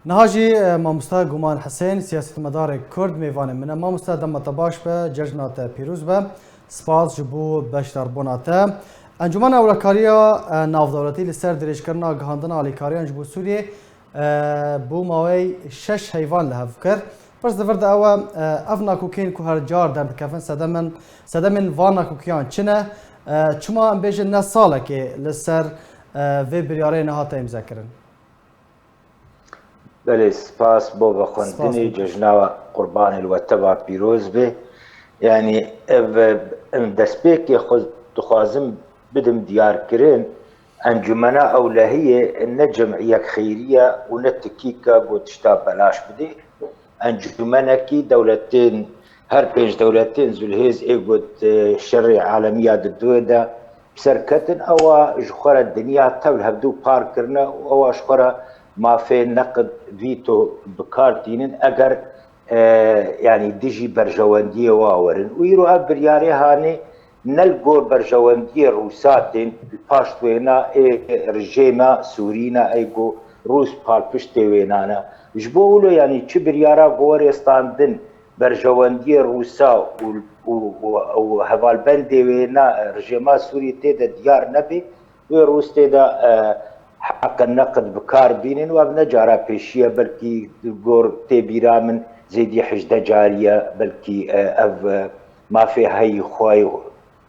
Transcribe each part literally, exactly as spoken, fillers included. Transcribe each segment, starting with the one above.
Niha jî, e, mamoste Guman Hisên, siyasetmedarê Kurd, mêvanê min e. Mamoste, dema te baş be, cejna te pîroz be. Spas ji bo beşdarbûna te. Encûmena Ewlekariya, e, Navdewletî li ser dirêjkirina gihandina alîkariyan ji bo Sûriyê, e, bo mawey şeş heyvan li hev kir. Pirs di vir de ew e, e, ev nakokiyên ku her car derdikevin, sedemên, sedemên van nakokiyan çi ne? E, çima em bêjin ne salekê li ser, e, vê biryarê nehate îmzekirin? Belê, spas bo vexwendinê, Spas. Cejna Qurbanê li we teva pîroz be. Yanî ev, em destpêkê xwe dixwazim bidim diyarkirin. Encûmena Ewlehiyê ne cemiyek xeyrî ye û ne tikîk e ku tişta belaş bidê. Encûmenekî dewletên, her pênc dewletên Zulhêz ê ku di şerê alemî ya di duê de bi ser ketin, ewa ji xwe re dinya tev li hevdû par kirine û ewa ji xwe re mafê neqid, vîto, bi kar tînin, eger, e, yanî dijî berjewendiyê wa werin. Û îro ev biryarê hanê ne li gor berjewendiyê Rûsa tên, li paşt wêna ê rejêma Sûrî ne, ê ku Rûs palpiştê wêna ne. Ji bo wilo, yanî çi biryara ku were standin, berjewendiyê Rûsa û, û, û, û hevalbendê wê na rejêma Sûrî tê de diyar nebê, wê Rûs tê de, e, heqe neqid bi kar bînin û ev ne cara pêşî ye, belkî gor tê bîra min zêdî hejdeh carî ye, belkî, e, ev, e, mafê heyî xwe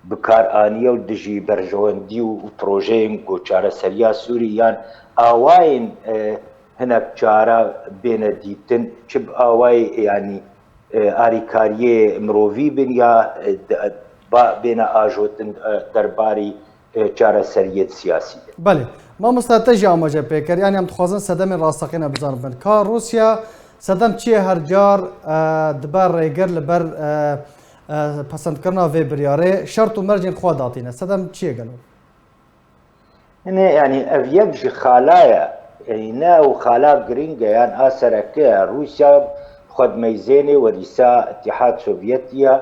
bi kar aniye û dijî berjewendî û, û projeyên ku çareseriya Sûrî yan awayên, e, hinek cara bêne dîtin, çi bi awayê, yanî, e, arîkariyê mirovî bin ya, e, de, ba, bêne ajotin, e, derbarî, e, çareseriyê siyasî de. Belê. Mamosta, te jî amaje pê kir. Yanî em dixwazin sedemên rasteqîne bizanibin. Ka Rûsya sedem çi ye her car, e, dibe rêgir li ber, e, e, pesendkirina vê biryarê? Şert û mercên xwe datîne. Sedem çi ye gelo? Hinê, yanî ev yek ji xala ye. Yanî ne ew xala girîng e yan a sereke ye. Rûsya xwe dimeyzênê werîsa Îtîhad Sovyetî ye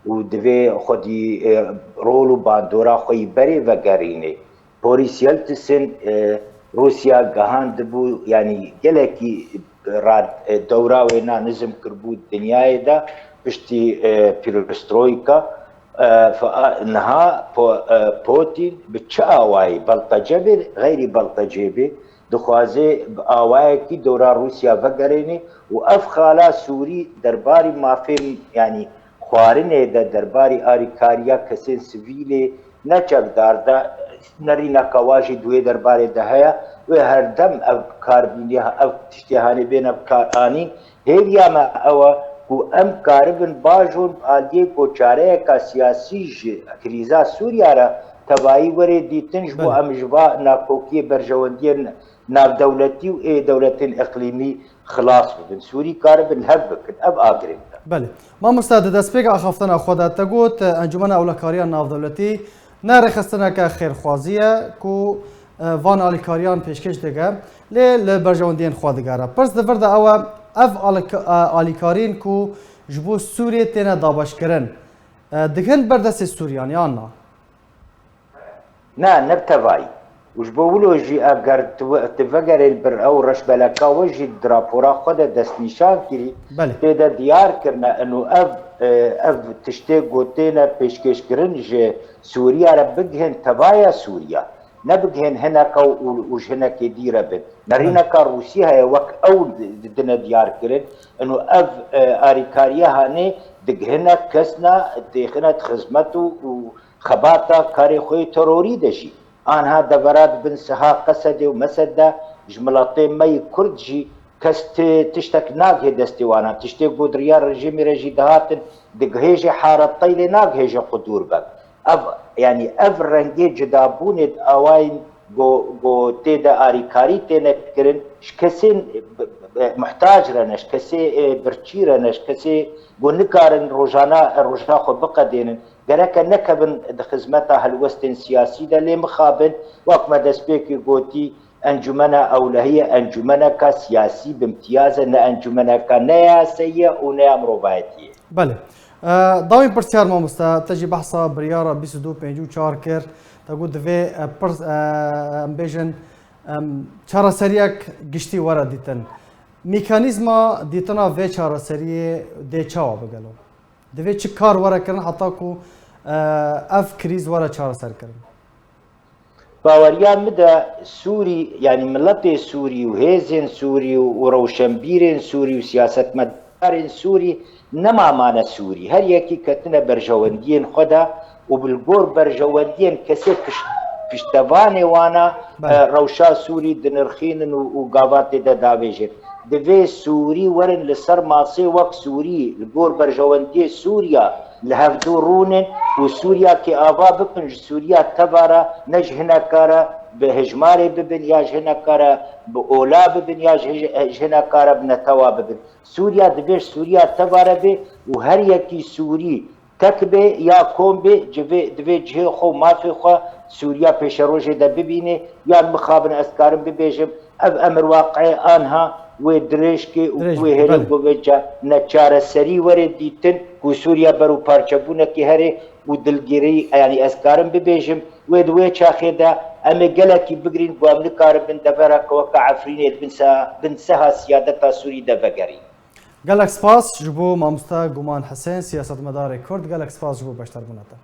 û divê xwedî, e, rol û bandora xwe yî berê vegerînê. Boris Yeltsin, e, Rûsya gihandibû, yanî gelekî rad, e, dewra wê na nizm kiribû dinyayê de piştî, e, perestroîka. E, fa-, niha Po-, e, Putin bi çi awayî, beltece bê, xeyrî beltece bê, dixwaze bi awayekî dewra Rûsya vegerêne û ev xala Sûrî derbarî mafên, yanî xwarinê de, derbarî arîkariya kesên sivîlê ne çekdar de, nerîneka wa jî di wê derbarê de heye. Wê herdem ev karbînî, ev tiştê hanê bêne bi kar anîn. Hêviya me ew e ku em karibin bajon aliyê ku çareyeka siyasî ji krîza Sûriya re tevayî were dîtin, ji bo Belê. em ji va nakokiyê berjewendiyên navdewletî û ê dewletên iqlîmî xilas bibin. Sûrî karibin hev bikin. Ev a girêng e. Belê. Mamosta, di destpêka axaftina xwe de te got, Encûmena Ewlekariya Navdewletî ne rêxistineke xêrxwazî ye ku, e, van alîkariyan pêşkêş dike, lê li berjewendiyên xwe digere. Pirs di vir de ew e, ev alîk-, e, alîkarîn ku ji bo Sûriyê têne dabeşkirin, e, dighin ber destê Sûriyan yan na? Na, ne bi tevayî. Û ji bo wilo jî eger tu, tu vegerê li bir ew reşbeleka we jî di rapora xwe de destnîşan kirî, Belê. tê de diyar kirine, ino ev, e, ev tiştê ku têne pêşkêşkirin ji Sûriya re bigihên tevaya Sûriya. Ne bigihên hineka û, û ji hinekê dî re bin. Nerîneka Rûsî heye wek ew di-, didine diyar kirin. Ino ev, e, arîkariye hanê digihine kesna dêxine di xizmet û, û xebata karê xwe yê terorî de jî. Anha devera di bin siha Qesedê û Mesed de ji miletê me yê Kurd jî kes ti-, tiştek nagihê destê wan e. Tiştê ku di riya rejîmê re jî dihatin, digihêje hareteylê, nagihêje qudûr be. Ev, yanî ev rengê cudabûnê di awayên ku, ku tê de arîkarî têne kirin, ji kesên b-, b-, muhtac re ne, ji kesê, e, birçî re ne, ji kesê ku nikarin rojana, rojna xwe biqedênin. Gereke nekevin di xizmeta helwestên siyasî de, lê mixabin, wek me destpêkê gotî, Encûmena Ewlehiyê encûmeneka siyasî bi îmtiyaz e, ne encûmeneka ne ya yasayî ye û ne ya mirovayetî ye. Belê. E, dawîn pirsyar mamoste, te jî behsa biryara bîst û du pêncî û çar kir. Te got divê, e, pirs-, e, em bêjin, em, çareseriyek giştî were dîtin. Mekanîzma dîtina vê çareseriyê dê çawa bi gelo? Divê çi kar were kirin heta ku, e, ev krîz were çareserkirin? Baweriya min de Sûrî, yanî miletê Sûrî û hêzên Sûrî û, û rewşenbîrên Sûrî û siyasetmedarên Sûrî nema mane Sûrî. Her yekî ketine berjewendiyên xwe de û bi li gor berjewendiyên kesê pişt-, piştevanê wana, Belê. e, rewşa Sûrî dinirxînin û, û gavan tê de davêjin. Divê Sûrî werin li ser masê wek Sûrî, li gor berjewendiyê Sûriya li hevdû rûnin û Sûriya kê ava bikin, ji Sûriya teva re ne ji hineka re bi hejmarê bibin ya ji hineka re bi ola bibin ya ji hij-, ji hineka re bi netewa bibin. Sûriya divê ji Sûriya teva re bê û her yekî Sûrî tek bê ya kom bê, civê, divê cihê xwe û mafê xwe Sûriya pêşerojê de bibîne. Yan mixabin ez karim bibêjim, ev emir waqiê anha wê dirêjkê û Dirêj wê bê, herî belê. goveca neçareserî were dîtin ku Sûriya ber û parçebûnekê herê û dilgîrî, yanî ez karim bibêjim, wê di wê çaxê de em ê gelekî bigirîn ku em nikarin bin devera ke weke Efrînê li bin se-, bin seha siyadeta Sûrî de vegerîn. Gelek spas ji bo mamoste Guman Hisên, siyasetmedarê Kurd. Gelek spas ji bo beşdarbûna te.